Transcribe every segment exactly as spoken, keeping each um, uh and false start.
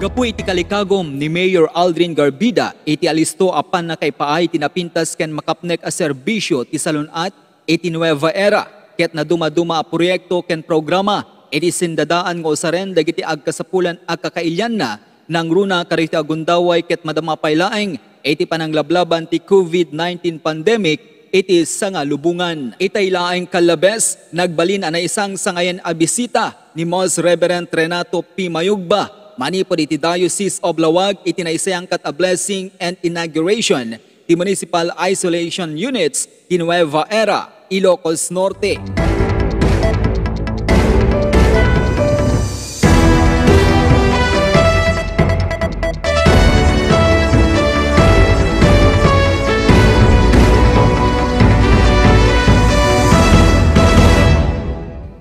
Gapu iti kalikagum ni Mayor Aldrin Garbida iti alisto a pannakaipaay ti napintas ken makapnek a serbisio ti salun-at iti Nueva Era ket nadumaduma a proyekto ken programa iti sindadaan nga usaren dagiti agkasapulan a kakailianna nangruna kadagiti agundaway ket madama pay laeng iti pananglablaban ti covid nineteen pandemic iti sangalubongan. Itay laeng kallabes, nagbalin a naisangsangayan a bisita ni Mons Reverend Renato P. Mayugba manipud iti Diocese of Laoag iti naisayangkat a blessing and inauguration ti Municipal Isolation Units ti Nueva Era, Ilocos Norte.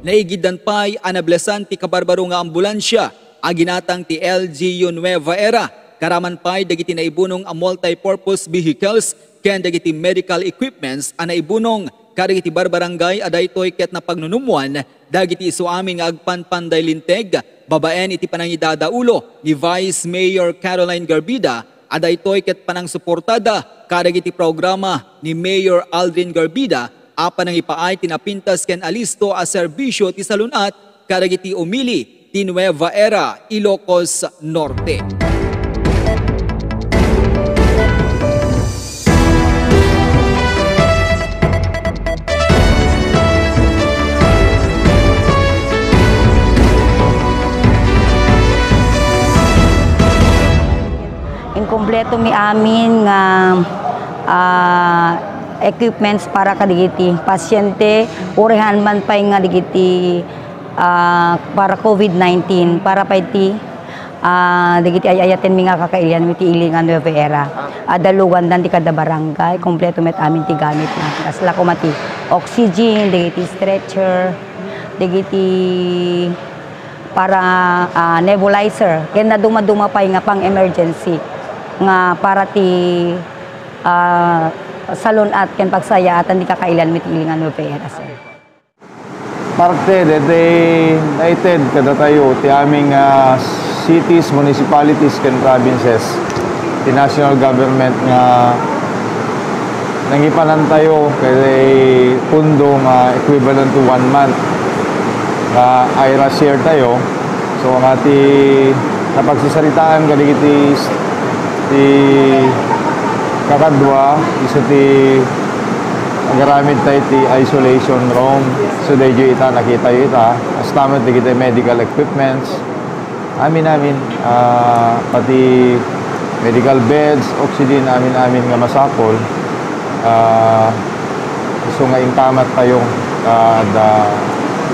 Naigidan pay a nablesan ti kabarbaro nga ambulansia a ginatang ti L G U Nueva Era, karaman pay dagiti naibunong a multi-purpose vehicles ken dagiti medical equipments a naibunong kadagiti barbarangay a daytoy ket napagnunummoan dagiti isuamin nga agpanpanday linteg babaen iti panangidadaulo ni Vice Mayor Caroline Garbida a daytoy ket panangsuportada kadagiti programa ni Mayor Aldrin Garbida a panangipaay ti napintas ken alisto a serbisio ti salun-at kadagiti umili ti Nueva Era, Ilocos Norte. Inkumpleto mi amin nga, ah, equipments para kadagiti pasyente, uray haan man pay nga dagiti, ah, para covid nineteen, para pay ti, ah, dagiti ay-ayatenmi nga kakailianmi ti ili nga Nueva Era. Adda lugandan ti kada barangay, kompleto met amin ti gamit na. Kasla koma ti oxygen, dagiti stretcher, dagiti para, ah, nebulizer, ken naduma-duma pay nga pang-emergency nga para ti, ah, salun-at ken pagsayaatan ti kakailianmi ti ili nga Nueva Era, sir. Parte deti naited kadatayo ti amin nga cities, municipalities, ken provinces, ti national government nga nangipanantayo ket pundo nga equivalent to one month nga IRA share tayo. So, nga ti napagsasaritaan kadagiti s-, ti kakadua, isu ti agaramid tayo ti isolation room. So, daytoy ita, nakitayo ita. Kasta met dagiti medical equipments. Amin-amin, ah, pati medical beds, oxygen, amin-amin nga masapul. Ah, isu nga inkamat tayo, ah, da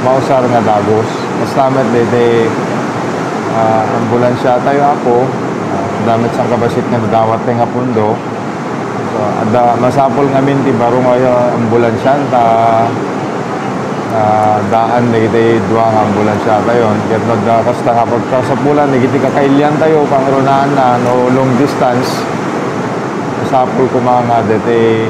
mausar nga dagus. Kasta met daytoy, ah, ambulansya tayo, Apo. Ah, adda met sangkabassit nga nadawat tayo nga pundo. So, adda, masapul ngamin ti baro nga ambulansya ta, ah, daan dagiti dua nga ambulansya tayo. Ket no adda kasta nga pagkasapulan dagiti kakailian tayo, kangrunaan na, no long distance, masapul koma nga deti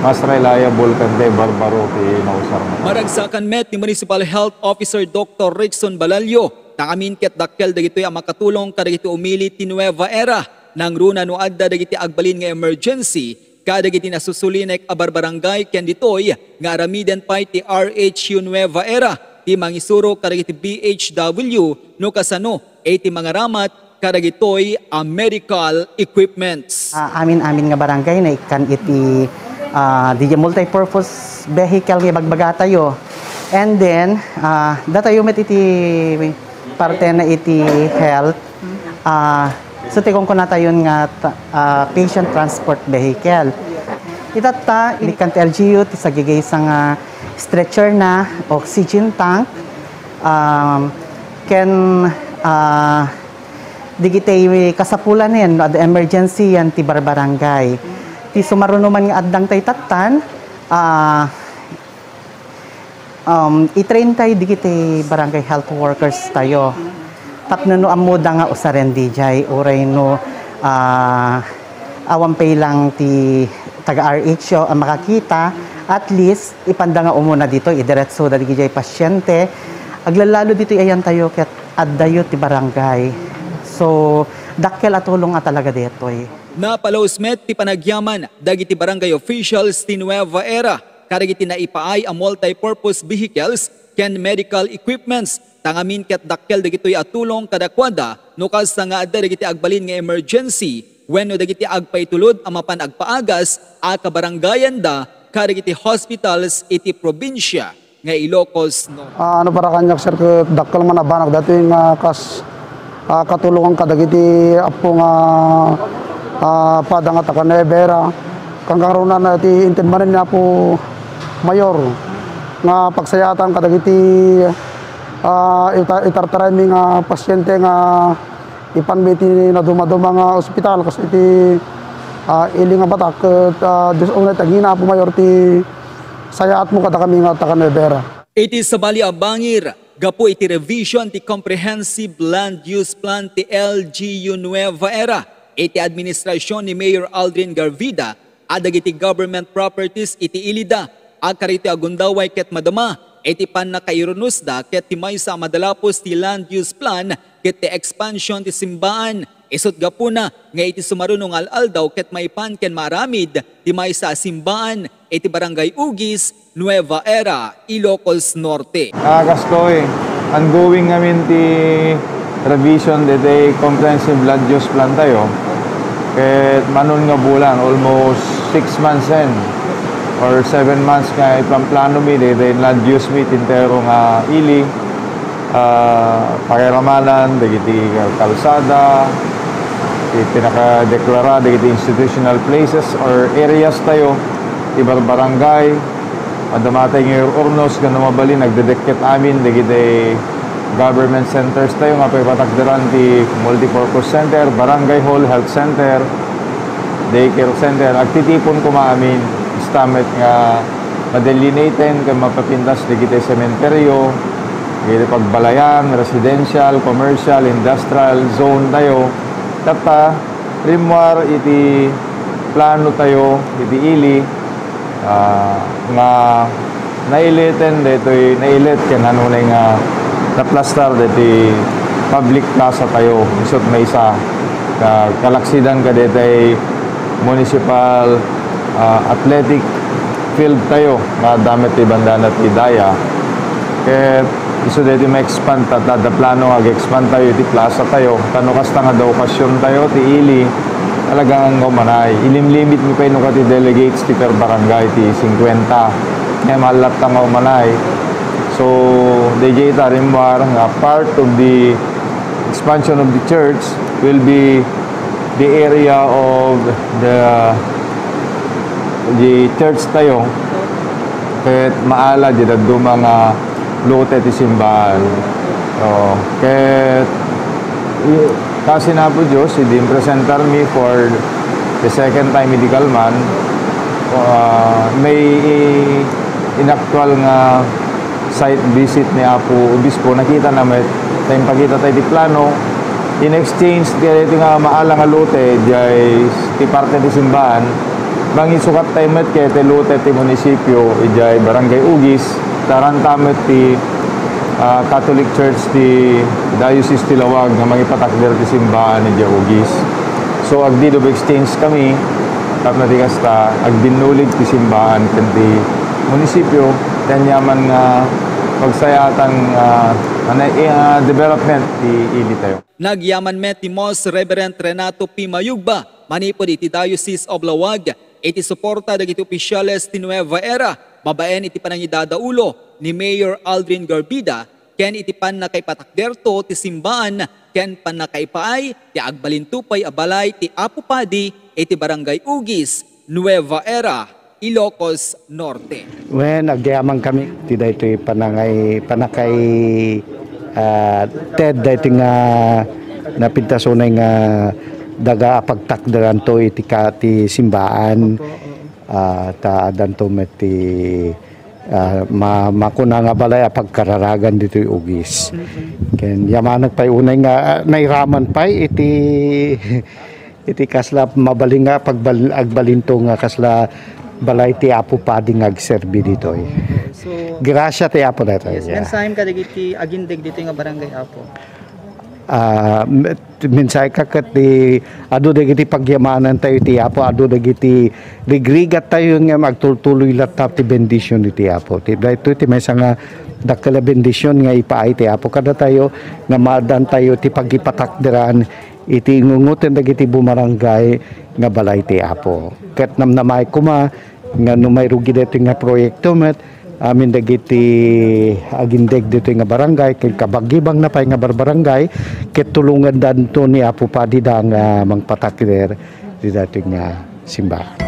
mas reliable ken ti barbaro ti mausar. Maragsakan met ni Municipal Health Officer Doctor Rickson Balalio, ta amin ket dakkel dagitoy a makatulong kadagiti umili ti Nueva Era. Nangruna no adda dagiti agbalin nga emergency kadagiti nasusulinek a barbarangay ken ditoy nga aramiden pay ti R H U Nueva Era ti mangisuro kadagiti B H W no kasano iti mangaramat kadagitoy a medical equipments. Ah, amin-amin nga barangay naikkan iti, ah, di multipurpose vehicle nga ibagbagatayo. And then, ah, datayo met iti parte na iti health. Ah, so, ti kunkunatayon nga ta-, ah, patient transport vehicle. Itatta, inikkan ti L G U, ti sagigaysa nga stretcher na, oxygen tank, um, ken, ah, dagiti kasapulanen no adda emergency yan ti barbarangay. Ti sumaruno man nga addang tay tattan, ah, Um, i-train tay dagiti barangay health workers tayo. Tapno no ammoda nga usaren diay, uray no, ah, awan pay lang ti taga R H O a makakita, at least, ipanda nga umuna ditoy, idiretsoda diay pasyente. Aglalalo ditoy ayan tayo ket addayo ti barangay. So, dakkel a tulong a talaga daytoy. Napalaus met ti panagyaman dagiti barangay officials ti Nueva Era kadagiti naipaay a multi-purpose vehicles ken medical equipments. Ta ngamin ket dakkel dagitoy a tulong kadakuada no kasta nga adda dagiti agbalin nga emergency wenno dagiti agpaitulod a mapan agpaagas a kabarangayanda kadagiti hospitals iti probinsia nga Ilocos Norte. Ah, ano para kaniak, sir, ket dakkel man a banag daytoy nga kas-, ah, katulongan kadagiti appo nga, ah, pada nga taga Nueva Era. Kangkarunana ti inted manen ni Apo Mayor nga pagsayaatan kadagiti, ah, ita-, itartaraymi nga pasyente nga ipanmi iti nadumaduma nga ospital kas iti, ah, ili nga batak ket, ah, Dios unay ti agingina, Apo Mayor, ti sayaatmo kadakami nga taga Nueva Era. Iti sabali a bangir, gapu iti revision ti Comprehensive Land Use Plan ti L G U Nueva Era, iti administrasyon ni Mayor Aldrin Garvida, a dagiti government properties iti ilida a karito a gundaway ket madama iti pannakairunosda ket ti maysa a madalapos ti land use plan ket ti expansion ti simbaan. Isut' gapuna nga iti sumaruno nga al-aldaw ket maipan ken maaramid ti maysa a simbaan iti Barangay Ugis, Nueva Era, Ilocos Norte. Ah, kastoy, ongoing ngamin ti revision daytoy comprehensive land use plan tayo. Ket manon nga bulan, almost six months en or seven months nga iplanplano mi daytoy land use mi ti entero nga ili, ah, pakiramanan dagiti kalsada, ti pinakadeklara dagiti institutional places or areas tayo, ti barbarangay, madama tay nga urnos nga no mabalin, agdedikit amin dagiti government centers tayo nga paipatakderan ti multipurpose center, barangay hall, health center, daycare center. Agtitipon koma amin, basta met nga madelineaten ken mapapintas dagiti sementeryo, dagiti pagbalayan, residential, commercial, industrial zone tayo. Tatta, rimmuar iti plano tayo iti ili, ah, nga naileten daytoy, nailet ken nanunay nga naplastar daytoy public plaza tayo. Isut' maysa ka-, kalaksidan kadaytoy municipal, ah, athletic field tayo nga adda met ti bandana ti daya. Ket isu daytoy ma-expand ta, ta, adda plano nga ag-expand tayo iti plaza tayo. Ta no kasta nga adda okasyon tayo ti ili, talagang nga umanay. Ilimlimit mi pay no kadi delegates ti per barangay ti singkuenta. Nga mallatta nga umanay. So, dayjay ita rimmuar nga part of the expansion of the church will be the area of the, the church tayo, ket maala di dadduma nga lote ti simbaan. Oo. Ket, i-, kaasi na Apo Dios, idi impresentar mi for the second time idi kalman, ah, may i-, inaktual nga site visit ni Apo Obispo, nakita na met, ta impakita tayo ti plano. In exchange, ti, ti nga maala nga lote, jay ti parte ti simbaan, mangisukat tayo met ket ti lote ti munisipyo, ijay Barangay Ugis, taranta met ti, ah, Catholic Church ti Diocese ti Laoag nga mangipatakder ti simbaan ijay Ugis. So, agdeed of exchange kami, tapno ti kasta, agbinnulig ti simbaan ken ti munisipyo, ti aniaman nga pagsayaatan nga, ano, eh, ah, development ti ili tayo. Nagyaman met ni Mons Reverend Renato P. Mayugba manipud iti Diocese of Laoag iti suporta dagiti opisyales ti Nueva Era babaen iti panangidadaulo ni Mayor Aldrin Garbida ken iti pannakaipatakderto ti simbaan ken pannakaipaay ti agbalinto pay a balay ti Apo Padi iti Barangay Ugis, Nueva Era, Ilocos Norte. Wen, agyamankami ti daytoy panangay-, panakay-, ah, ted daytoy nga napintas unay nga daga a pagtakderanto iti ka-, ti simbaan. Opo, oo. Ah, ta addanto met ti, ah, ma-, makuna nga balay a pagkararagan ditoy Ugis. Mm-mm. Ken yamanak pay unay nga, ah, nairaman pay iti, iti kasla mabalin nga pagbal-, agbalinto nga kasla balay ti Apo Padi nga agserbi ditoy. So, grasia ti Apo daytoy. Yes, yeah. Mensahem kadagiti agindeg ditoy nga barangay, Apo. Ah, met-, mensahe ka ket ti adu dagiti pagyamanantayo iti Apo, adu dagiti rigrigattayo nga agtultuloy latta ti bendision iti Apo. Ti daytoy ti maysa nga dakkel a bendision nga ipaay ti Apo kadatayo nga maadantayo ti pagipatakderan iti ingungoten dagiti bumarangay nga balay ti Apo. Ket namnamaek koma nga no mairugi daytoy nga proyekto met, amin dagiti agindeg ditoy nga barangay, ken kabagibang na pay nga barbarangay, ket tulongandanto ni Apo Padi da nga mangpatakder di daytoy nga simbahan.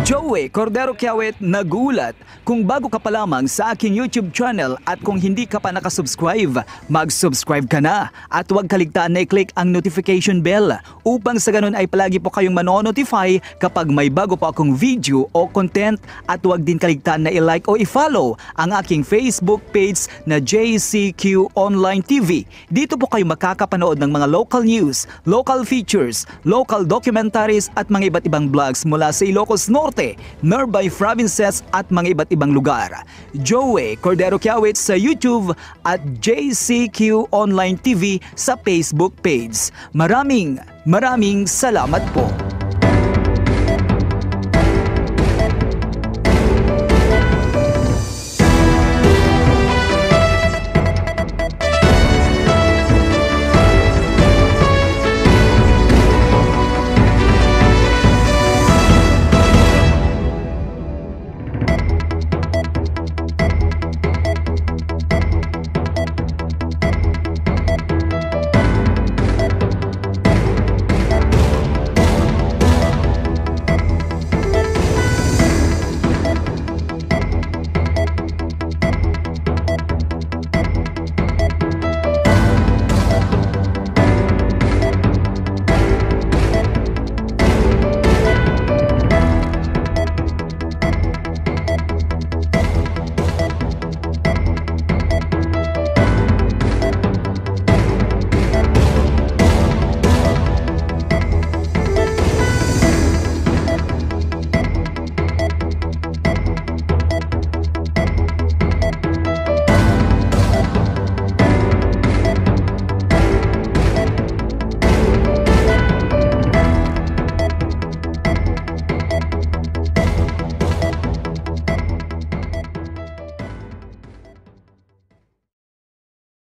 Joey Cordero Kiawit nagulat. Kung bago ka pa lamang sa aking YouTube channel at kung hindi ka pa nakasubscribe, mag-subscribe ka na at huwag kaligtaan na i-click ang notification bell upang sa ganun ay palagi po kayong mano-notify kapag may bago po akong video o content, at huwag din kaligtaan na i-like o i-follow ang aking Facebook page na J C Q Online T V. Dito po kayo makakapanood ng mga local news, local features, local documentaries at mga iba't ibang vlogs mula sa Ilocos Norte, nearby provinces at mga iba't ibang lugar. Joey Cordero Kiawit sa YouTube at J C Q Online T V sa Facebook page. Maraming, maraming salamat po.